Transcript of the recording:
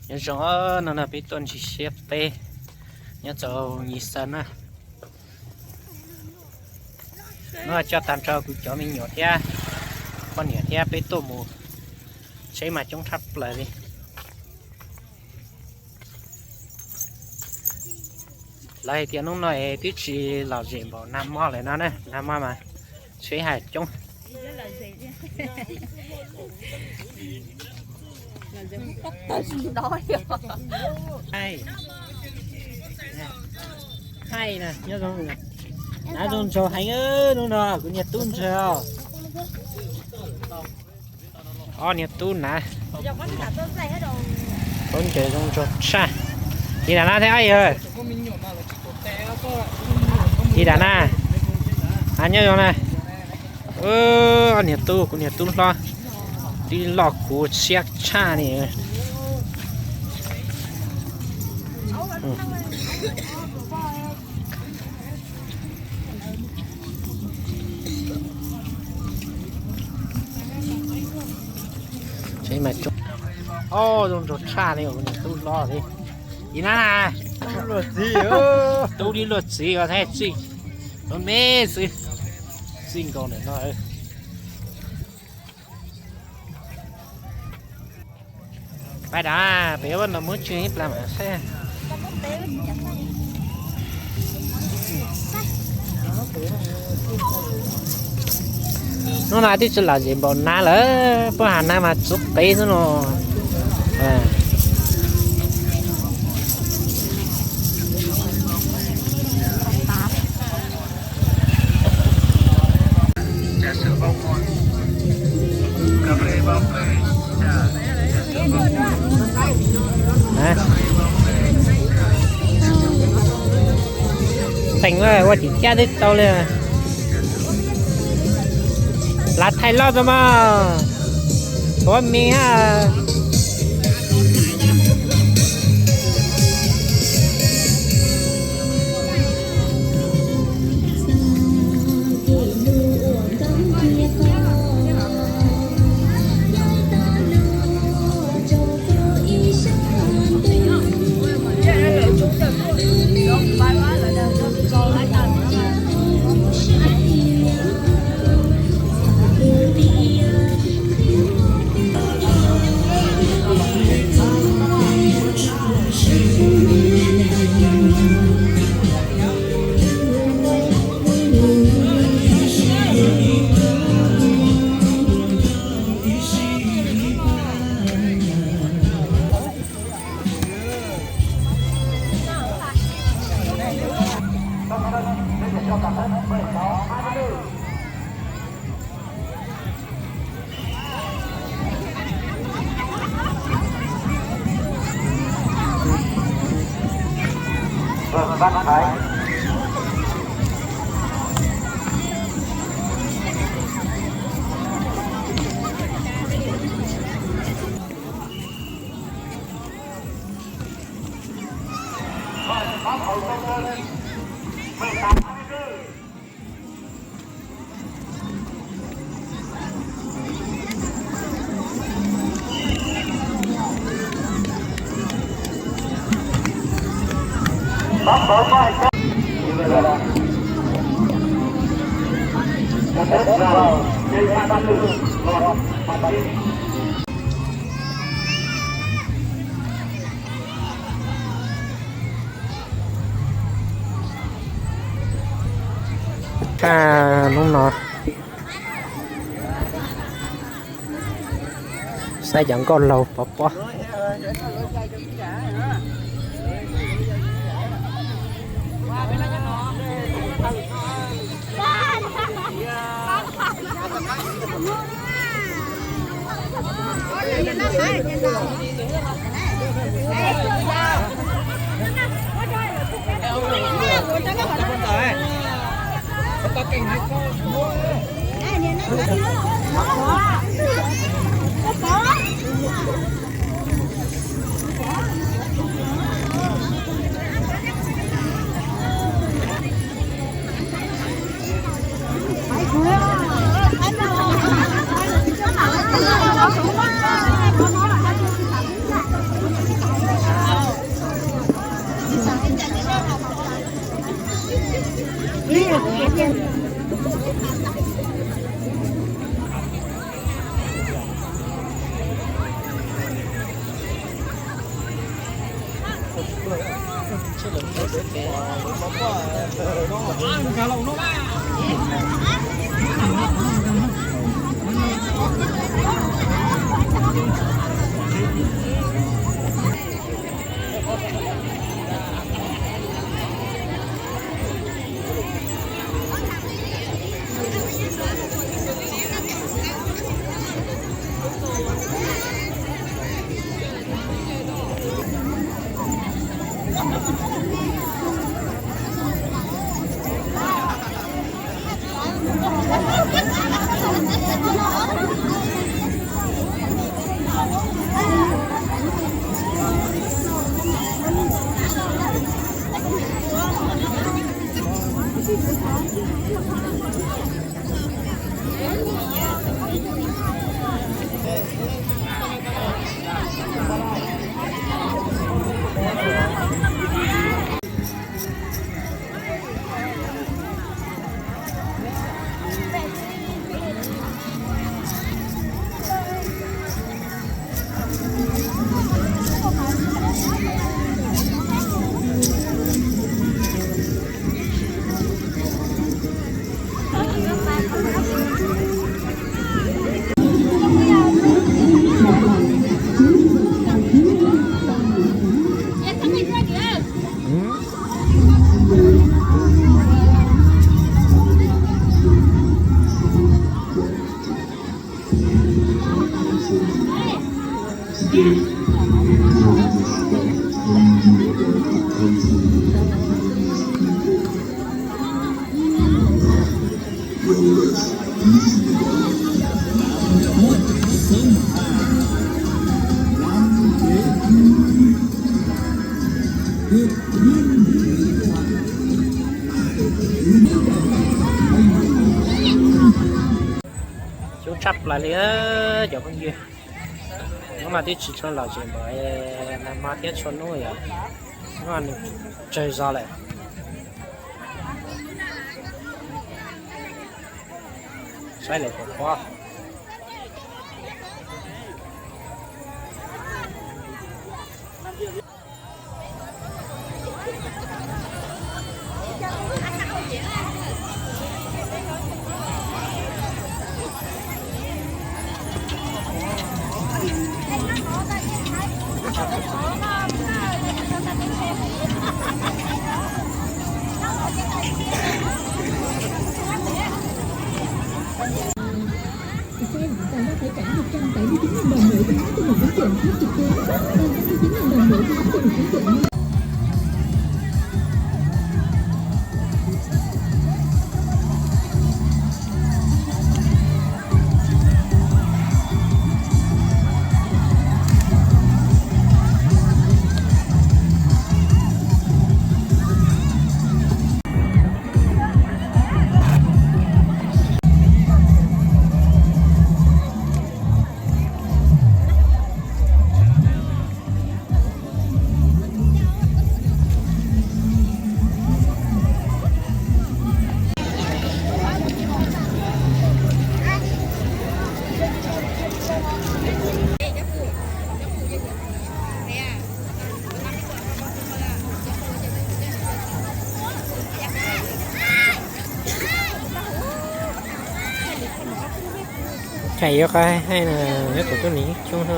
Nyob zoo, no no peb tuaj ntsib siab peb nyob rau Yis Xaws na. Hnub no coj tag nrho kuv cov me nyuam thiab poj niam thiab peb tuaj mus, tsheb mas coob tshaj plaws li. Lawv hais tias hnub no es twb tsis lom zem npaum nag hmo lawm no na, nag hmo mas tsheb haj coob. Hais na, nyob zoo, hnav zoo nraug heev, hnub no kuv niag tub nraug. Ob niag tub na, tub nraug zoo nraug tshaj. Tis dam na thiab yawg, tis dam na, a nyob zoo na. Ob niag tub, kuv niag tub hlob, tib loj kuv siab tshaj ni. Ob, zoo nraug tshaj li, kuv niag tub hlob li. Tis na, tub li luag txiv os, txij, me xwb, txij nkaus ntawm no. Pais dam, pem ua no muab tswj ib plag mas saib. Hnub no twb tsis lom zem npaum nag lawm, puag hav nag mas txuv qev xwb no. Teem ua tim caj twb tau li. Lav thaij loj tso mas. Thuav me ha. Hnub no saib cov nkauj laug pov pob. Coob tshaj plaws li cov phooj ywg. Hnub no twb tsis tshua lom zem npaum nag hmo thiab tshua hnub yom. Hnub no nws tsawg zog lawm. Saib lawv pom pob. Thaum yuav qhov hais no, yuav tus tub nis coob.